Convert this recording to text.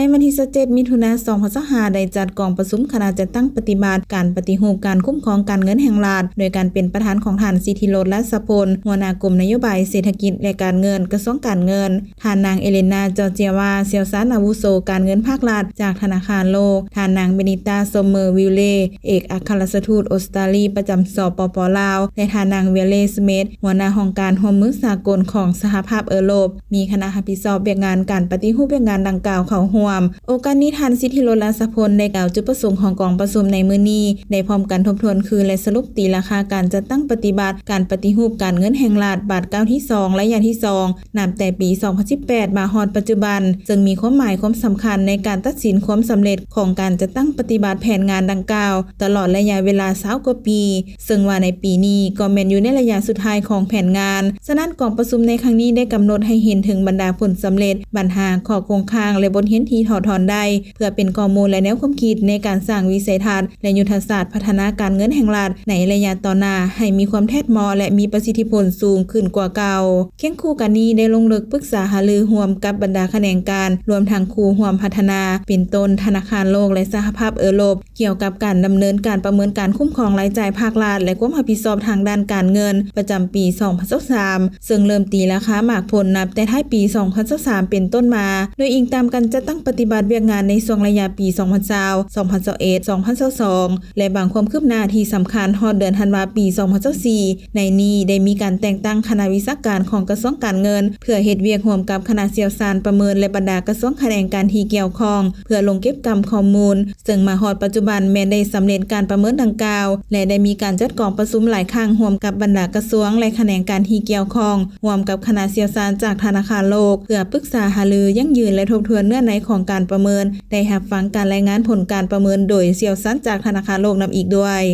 ໃນວັນທີຊາວເຈັດ ມິຖຸນາ ສອງພັນຊາວຫ້າ ໄດ້ຈັດກອງປະຊຸມຄະນະຈັດຕັ້ງປະຕິບັດການປະຕິຮູບການຄຸ້ມຄອງການເງິນແຫ່ງລັດ ໂດຍການເປັນປະທານຂອງທ່ານ ສິດທິໂລດ ລາຊະພົນ ຫົວໜ້າກົມນະໂຍບາຍເສດຖະກິດ ແລະ ການເງິນ ກະຊວງການເງິນ, ທ່ານນາງ ເອເລນາ ຈໍເຈຍວາ ຊ່ຽວຊານອາວຸໂສການເງິນພາກລັດຈາກທະນາຄານໂລກ, ທ່ານນາງ ເບນິຕາ ໂຊເມີ ວິວເລ ເອກອັກຄະລັດຖະທູດອົດສະຕາລີປະຈຳ ສປປ ລາວ ແລະ ທ່ານນາງ ເວເລ ສະເມດ ຫົວໜ້າຫ້ອງການຮ່ວມມືສາກົນຂອງສະຫະພາບເອີຣົບ ມີຄະນະຮັບຜິດຊອບວຽກງານການປະຕິຮູບວຽກງານດັ່ງກ່າວເຂົ້າຮ່ວມ. ໂອກາດນີ້ ທ່ານ ສິດທິໂລດ ລາຊະພົນ ໄດ້ກ່າວຈຸດປະສົງຂອງກອງປະຊຸມໃນມື້ນີ້ ໄດ້ພ້ອມກັນທົບທວນຄືນ ແລະ ສະຫຼຸບຕີລາຄາການຈັດຕັ້ງປະຕິບັດການປະຕິຮູບການເງິນແຫ່ງລັດ ບາດກ້າວທີສອງ ໄລຍະທີສອງ ນັບແຕ່ປີສອງພັນສິບແປດມາຮອດປັດຈຸບັນ, ເຊິ່ງມີຄວາມໝາຍຄວາມສຳຄັນໃນການຕັດສິນຄວາມສຳເລັດຂອງການຈັດຕັ້ງປະຕິບັດແຜນງານດັ່ງກ່າວ ຕະຫຼອດໄລຍະເວລາຊາວກວ່າປີ, ເຊິ່ງວ່າໃນປີນີ້ກໍແມ່ນຢູ່ໃນໄລຍະສຸດທ້າຍຂອງແຜນງານ. ສະນັ້ນ, ກອງປະຊຸມໃນຄັ້ງນີ້ໄດ້ກຳນົດໃຫ້ເຫັນເຖິງບັນດາຜົນສຳເລັດ, ບັນຫາ, ຂໍ້ຄົງຄ້າງ ແລະ ບົດຮຽນທີ່ຖອດຖອນໄດ້ ເພື່ອເປັນຂໍ້ມູນ ແລະ ແນວຄວາມຄິດໃນການສ້າງວິໄສທັດ ແລະ ຍຸດທະສາດພັດທະນາການເງິນແຫ່ງລັດໃນໄລຍະຕໍ່ໜ້າ ໃຫ້ມີຄວາມແທດເໝາະ ແລະ ມີປະສິດທິຜົນສູງຂຶ້ນກວ່າເກົ່າ. ຄຽງຄູ່ກັນນີ້ ໄດ້ລົງເລິກປຶກສາຫາລືຮ່ວມກັບບັນດາຂະແໜງການ, ລວມທັງຄູ່ຮ່ວມພັດທະນາ ເປັນຕົ້ນ ທະນາຄານໂລກ ແລະ ສະຫະພາບເອີຣົບ ກ່ຽວກັບການດຳເນີນການປະເມີນການຄຸ້ມຄອງລາຍຈ່າຍພາກລັດ ແລະ ຄວາມຮັບຜິດຊອບທາງດ້ານການເງິນປະຈຳປີສອງພັນຊາວສາມ ເຊິ່ງເລີ່ມຕີລາຄາໝາກຜົນນັບແຕ່ທ້າຍປີສອງພັນຊາວສາມເປັນຕົ້ນມາ, ໂດຍອີງຕາມການຈັດຕັ້ງປະຕິບັດວຽກງານໃນຊ່ວງໄລຍະປີສອງພັນຊາວ ສອງພັນຊາວເອັດ ສອງພັນຊາວສອງ ແລະ ບາງຄວາມຄືບໜ້າທີ່ສຳຄັນຮອດເດືອນທັນວາປີສອງພັນຊາວສີ່. ໃນນີ້ໄດ້ມີການແຕ່ງຕັ້ງຄະນະວິຊາການຂອງກະຊວງການເງິນ ເພື່ອເຮັດວຽກຮ່ວມກັບຄະນະຊ່ຽວຊານປະເມີນ ແລະ ບັນດາກະຊວງຂະແໜງການທີ່ກ່ຽວຂ້ອງ ເພື່ອລົງເກັບກຳຂໍ້ມູນ, ເຊິ່ງມາຮອດປັດຈຸບັນແມ່ນໄດ້ສຳເລັດການປະເມີນດັ່ງກ່າວ ແລະ ໄດ້ມີການຈັດກອງປະຊຸມຫຼາຍຄັ້ງຮ່ວມກັບບັນດາກະຊວງ ແລະ ຂະແໜງການທີ່ກ່ຽວຂ້ອງ ຮ່ວມກັບຄະນະຊ່ຽວຊານຈາກທະນາຄານໂລກ ເພື່ອປຶກສາຫາລືຢັ້ງຢືນ ແລະ ທົບທວນເນື້ອໃນຂອງການປະເມີນ, ໄດ້ຮັບຟັງການລາຍງານຜົນການປະເມີນໂດຍຊ່ຽວຊານຈາກທະນາຄານໂລກນຳອີກດ້ວຍ.